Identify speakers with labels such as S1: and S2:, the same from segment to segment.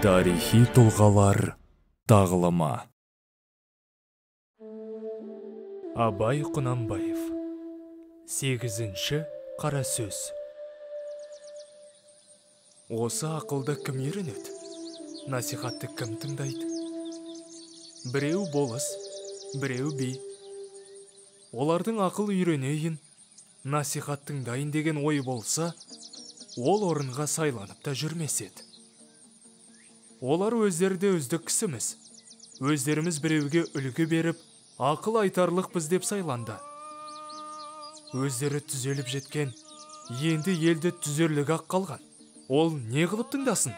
S1: Тарихи тұлғалар тағылымы. Абай Құнанбаев. 8-ші қара сөз. Осы ақылды кім үйренеді? Насихатты кім тыңдайды? Біреу болыс, біреу би. Олардың ақыл үйренейін, насихат тыңдайын деген ой болса, ол орынға сайланып та жүрмес еді. Олар өздері де үздік кісіміз. Өздеріміз біреуге үлгі беріп, ақыл айтарлықпыз деп сайланды. Өздері түзеліп жеткен, енді елді түзерлік ақ қалған. Ол не қылып тыңдасын?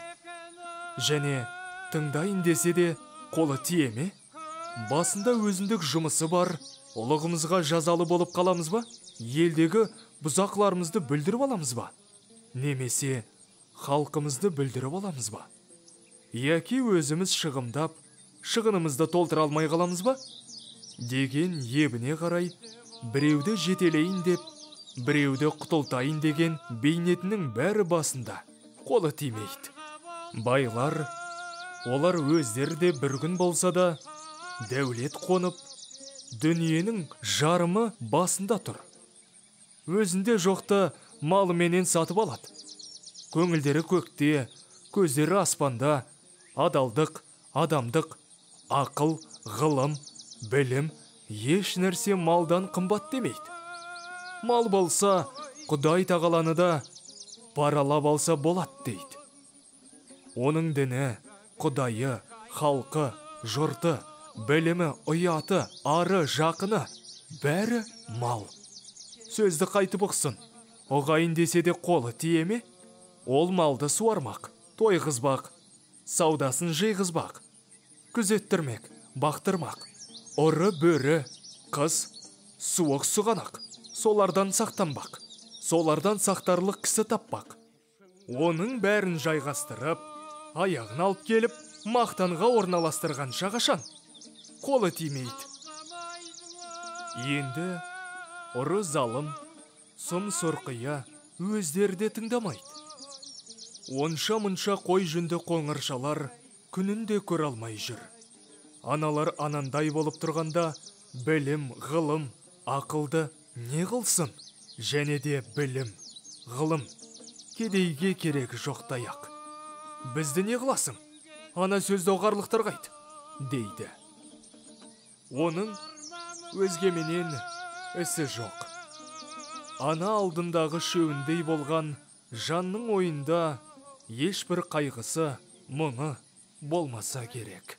S1: Және тыңдайын десе де қолы тие ме? Басында өзіндік жұмысы бар, ұлығымызға жазалы болып қаламыз ба? Елдегі бұзақыларымызды бүлдіріп аламыз ба? Немесе халқымызды бүлдіріп аламыз ба? Яки өзіміз шығымдап, шығынымызды толтыра алмай қаламыз ба? Деген ебіне қарай, біреуді жетелейін деп, біреуді құтылтайын деген бейнетінің бәрі басында, қолы тимейді. Байлар, олар өздері де бір күн болса да, дәулет қонып, дүниенің жарымы басында тұр. Өзінде жоқты малыменен сатып алады. Көңілдері көкте, көздері аспанда, адалдық, адамдық, ақыл, ғылым, білім, еш нәрсе малдан қымбат демейді. Мал болса, Құдай тағаланы да паралап алса болады дейді. Оның діні, Құдайы, халқы, жұрты, білімі, ұяты, ары, жақыны, бәрі мал. Сөзді қайтып ұқсын, ұғайын десе де қолы тие ме? Ол малды суармақ, тойғызбақ, саудасын жиғызбақ, күзеттірмек, бақтырмақ. Ұры, бөрі, қыз, суық сұғанақ, солардан сақтанбақ, солардан сақтарлық кісі таппақ. Оның бәрін жайғастырып, аяғын алып келіп, мақтанға орналастырғанша қашан? Қолы тимейді. Енді ұры залым, сұм сорқия өздері де тыңдамайды. Онша-мұнша қой жүнді қоңыршалар күнін де көре алмай жүр. Аналар анандай болып тұрғанда білім, ғылым, ақылды не қылсын? Және де білім, ғылым кедейге керегі жоқ таяқ. Бізді не қыласың? Ана сөзді ұғарлықтар қайт, дейді. Оның өзгеменен ісі жоқ. Ана алдындағы шөуіндей болған жанның ойында ешбір қайғысы, мұңы болмаса керек.